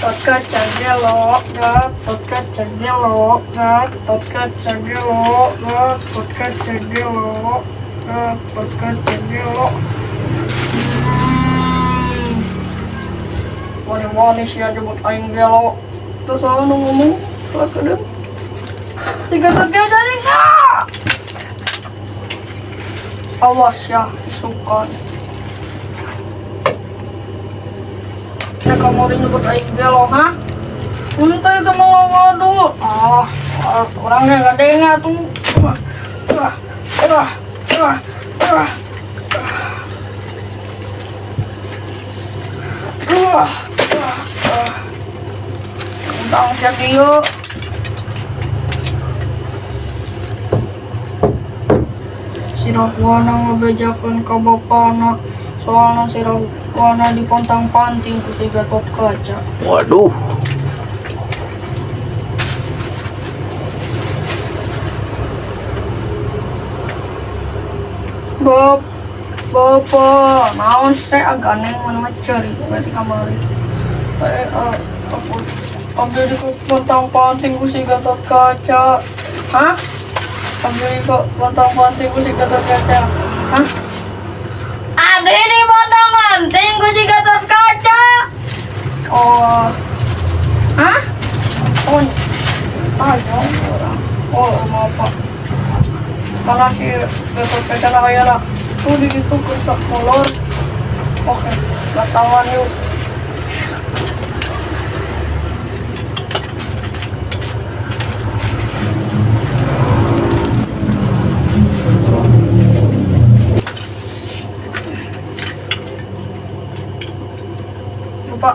Gatot Kaca gelo, Gatot Kaca gelo, Gatot Kaca gelo, Gatot Kaca gelo, Gatot Kaca gelo. Wani-wani sia nyebut aing gelo. Terus saha nu ngomong kelakedeung. Si Gatot Kaca nih. Awas ya, isukan. Nah, kamu nyebut aing gelo, ha? Entah itu mau ngadu. Ah, orangnya nggak dengar tuh. Ah, ah, ah, ah, ah. Ah, ah, ah. Utang siap yuk. Si Rahwana ngebejakeun ka bapana soalna si Rahwana dipontang-panting ku si Gatot Kaca. Waduh. Bap, bapak, naon sih agak neng mana mah ceri berarti kamari. Eh, aku ambil di pontang-panting ku si Gatot Kaca. Hah? Ambil di pontang-panting ku si Gatot Kaca. Hah? Abdi di pontang-panting ku si Gatot Kaca. Oh. Hah? Oh. Ayo, orang. Oh, maaf pak. Mana si Gatot Kaca na kaya lah. Tuh di situ kesak molor. Oke, batawan yuk. Lupa.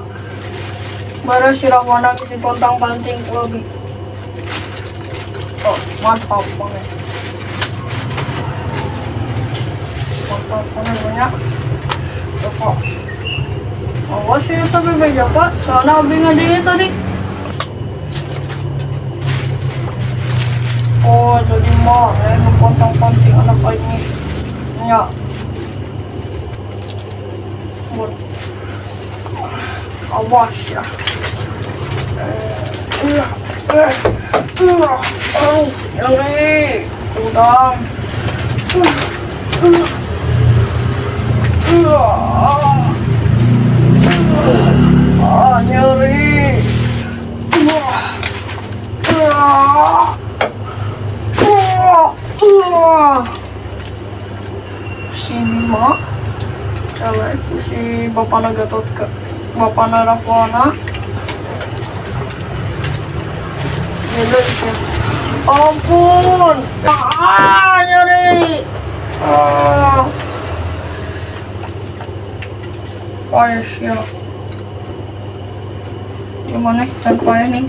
Baru si Rahwana di pontang panting ku abi. Oh, mantap banget. Mantap banget banyak. Lupa. Awas ya tapi beja pak. Soalnya abi ngadingin tadi. Oh, jadi mah pontang panting anak aing nya. Awas ya. Nyeri. Udang. Nyeri. Si Bima, cewek si Bapana Gatot ke Bapana Rahwana. Gitu sih. Ampun. Ah, nyeri. Ah. Payah ya. Gimana can payah nih?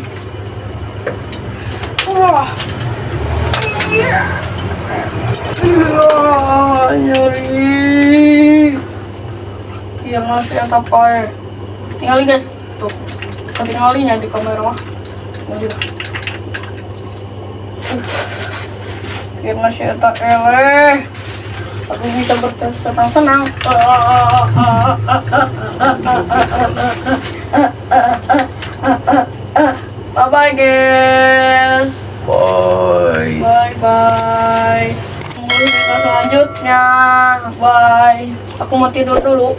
Wah. Iya. Iya, nyeri. Kira sih eta pae. Tinggali guys. Tuh. Ketinggalinya di kamera mah. Tinggali. Kira sih eta eleh. Aku bisa bersenang-senang. Bye bye guys. Bye. Bye bye. Tunggu video selanjutnya. Bye. Aku mau tidur dulu.